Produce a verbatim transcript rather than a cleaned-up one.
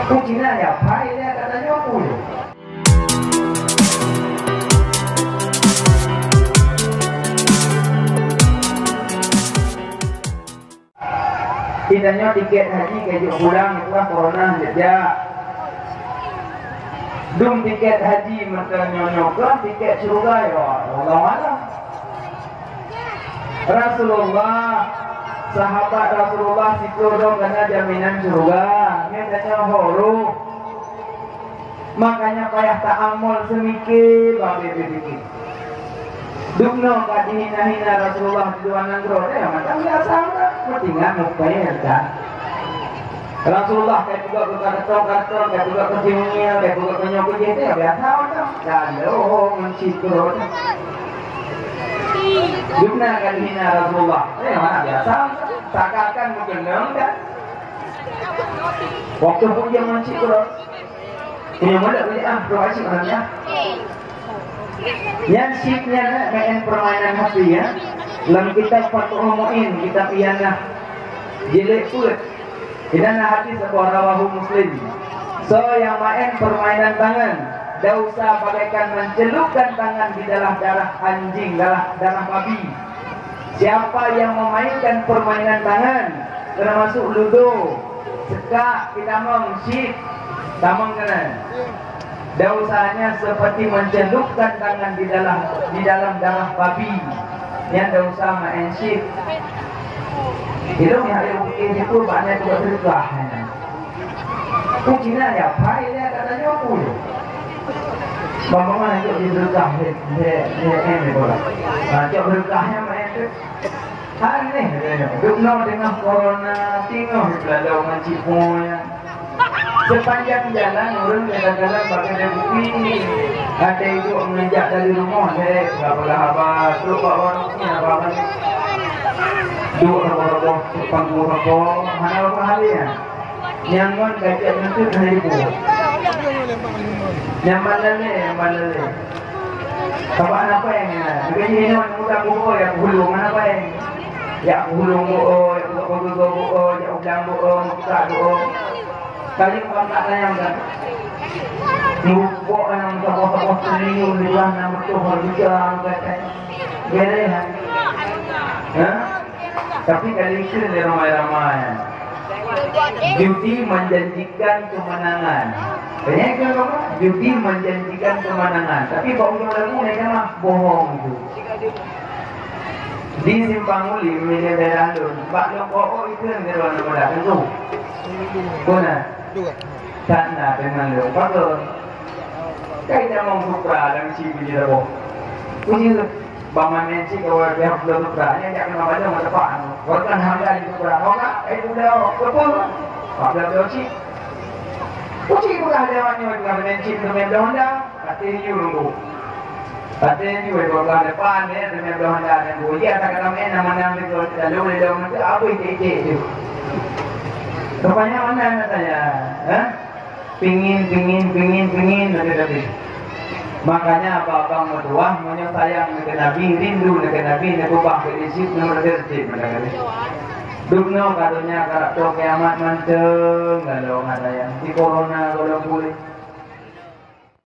Peue Cina ya pai lé kata nyoe peue? Kita nyoe tiket haji ka jok pulang, itu kan corona jak. Dum tiket haji masa nyoe-nyoe kan tiket syurga ya, wallahu alam. Rasulullah, sahabat Rasulullah siploh dong kana jaminan syurga. Nyoe tanyoe horo. Makanya payah ta'amul seumiké babé beubiké. Dubnoe ka dihina-hina Rasulullah di luwa nanggroe, eh, macam biasa kan. Meutingan mupér kan. Rasulullah kai peugah keu karton-karton, kai peugah keu simeungiel, kai peugah keu nyoe keu jih, eh, biasa macam. Lalu ngon sitroe. Dubnoe ka dihina Rasulullah. Eh, mana biasa. Takkan meukeunong kan. Waktu pun dia ngon sitroe. Punya mulut boleh ah, doa cik orang ya. Nyan syik nyan, eh, main permainan hati ya. Lam kitab Fathul Muin, kitab Ianah, jilid peuet. Ianah hadis Abu Rawahu Muslim. So yang main permainan tangan, dosa bagaikan mencelupkan tangan di dalam darah anjing, darah, darah babi. Siapa yang memainkan permainan tangan, termasuk ludo, sekak, pitamong, syik, tamong keunan. Dosanya seperti mencelupkan tangan di dalam, di dalam darah babi. Nyan dosa main syik. Ilong yang ada bukit itu banyak juga sedekah. Peue Cina ya pai lé kata nyoe peue. Bang-bang jok di berkah he, he, he, he, he, bola. Ha, jok berkah he main tu. Aneh kata nyoe. Dubnoe teungoh corona, teungoh di Peulado ngon Cik Moe nyan. Sepanjang jalan ureueng jalan-jalan bak keude kupi. Ada ibu menginjak dari rumah, dek, bak peugah haba, trok bak warong ni haba. Duek rabo-rabo, trok pangku rabo, hana apa hal ya. Nyang ngon gajak nutut hana ibu. Nyang malalé, nyang malalé. Saban apa yang ya? Bukan ini ngon muda buku ya, kuhulung mana apa yang? Ya kuhulung buku, ya kuhulung buku, ya udang buku, muka buku. Kali empat nak tayang kan? Mupok yang saboh-saboh triliun di luar enam ratus orang bisa angkat kan? Boleh kan? Ha? Tapi kali itu dia ramai-ramai. Judi menjanjikan kemenangan. Banyak kan apa? Judi menjanjikan kemenangan. Tapi bak ujung lagu mereka mah bohong itu. Di Simpang Uli, media daerah lôn, bak lôn ko-, oh, itu yang dia orang pada tentu. Kona? Tak nak dengan lôn. Bagus. Kai nyamong supra dan si biji rebo. Puji tu. Baman nyan cit kawan dia belum supra. Nya jak kena baca mata pak. Korban hamdan di supra. Kau nak? Eh, udah. Betul. Pak belum cit. Puji bukan ada awaknya, bukan nyan cit, bukan ada Honda. Até yue nunggu. Até yue dua belah depan, ya, demi dua Honda nunggu. Iya, tak kata main nama nang itu, kita dulu dia orang tu, apa itu, itu, itu. Rupanya mana nak tanya, ha? Pingin, pingin, pingin, pingin, tapi, tapi. Makanya abang-abang meutuah, meunyoe sayang ngon Nabi, rindu ngon Nabi, neukeubah keu Egypt, ngon Egypt, Nabi. Dubnoe ka donya karab toe kiamat mantong, galong ada yang di corona, galong pulih.